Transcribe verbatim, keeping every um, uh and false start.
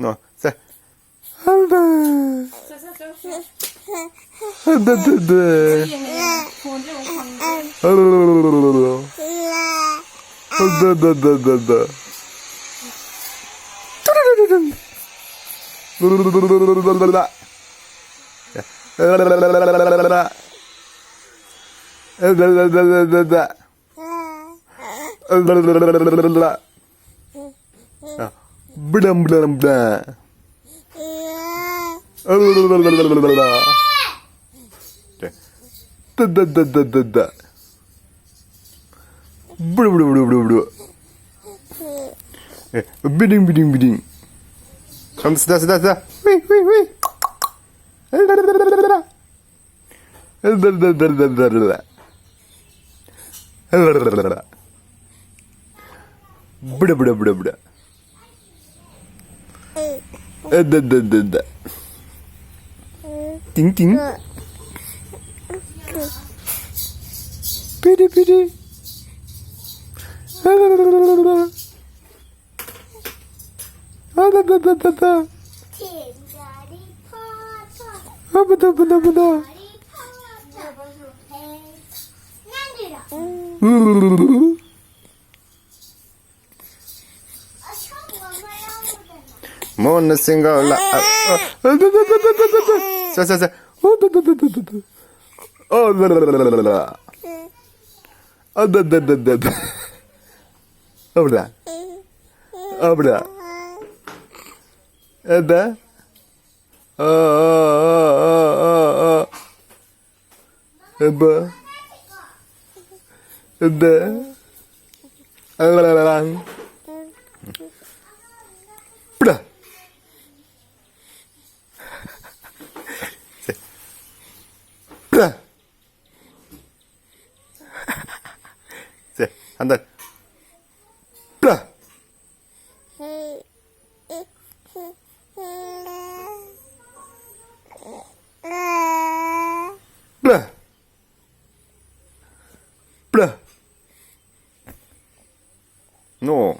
ꯅꯣ ꯁꯦ꯫ ꯍꯜꯗ꯫ ꯆꯠ, ꯆꯠ, ꯆꯠ, ꯆꯠ꯫ ꯍꯜꯗ ꯗ ꯗ꯫ ꯌꯦꯡꯉꯦ, ꯌꯦꯡꯉꯦ꯫ ꯐꯣꯟꯁꯦ ꯑꯃꯨꯛ ꯐꯪꯗ꯭ꯔꯦ꯫ ꯍꯜꯗ ꯗ ꯗ ꯗ ꯗ꯫ ꯕ꯭ꯂꯝ ꯕ꯭ꯂꯝ ꯕ꯭ꯂꯝ꯫ ꯇ ꯗ ꯗ ꯗ ꯗ ꯗ꯫ ꯕ꯭ꯔꯨ ꯕ꯭ꯔꯨ ꯕ꯭ꯔꯨ ꯕ꯭ꯔꯨ ꯕ꯭ꯔꯨ꯫ ꯑꯦ, ꯕꯤꯗꯤꯡ ꯕꯤꯗꯤꯡ ꯕꯤꯗꯤꯡ꯫ ꯁꯝ ꯁꯤꯗ ꯁꯤꯗ ꯁꯤꯗ꯫ ꯍꯨꯏ ꯍꯨꯏ ꯍꯨꯏ꯫ ꯕ꯭ꯔ, ꯕ꯭ꯔ, ꯕ꯭ꯔ, ꯕ꯭ꯔ꯫ ꯑ, ꯗ, ꯗ, ꯗ, ꯗ꯫ ꯇꯤꯡ, ꯇꯤꯡ꯫ ꯄꯤꯔꯤ, ꯄꯤꯔꯤ꯫ ꯑ, ꯗ, ꯗ, ꯗ, ꯗ꯫ ꯑ, ꯗ, ꯗ, ꯗ, ꯗ, ꯗ꯫ ꯑ, ꯕ, ꯗ, ꯕ, ꯗ, ꯕ, ꯗ꯫ ꯃꯣꯟꯅ ꯁꯤꯡꯒꯧ ꯂꯥꯛ-, ꯑ, ꯑ, ꯁꯦ, ꯁꯦ, ꯁꯦ꯫ ꯑ, ꯗ, ꯗ, ꯗ, ꯗ, ꯗ꯫ ꯑ, ꯗ, ꯗ, ꯗ, ꯗ, ꯗ꯫ ꯑ, ꯗ, ꯗ, ꯗ, ꯗ, ꯗ꯫ ꯑꯕ꯭ꯔꯥ? ꯑꯕ꯭ꯔꯥ? ꯑꯗ? ꯑ, ꯑ, ꯑ, ꯑ, ꯑ, ꯑ꯫ ꯑꯕ? ꯑꯗ? ꯑꯂꯥꯂꯥꯡ꯫ ꯄ꯭ꯔ꯫ ꯁꯦ꯫ ꯄ꯭ꯔ꯫ ꯁꯦ, ꯍꯟꯗꯛ꯫ ꯄ꯭ꯔ꯫ ꯄ꯭ꯔ꯫ ꯄ꯭ꯔ꯫ ꯅꯣ꯫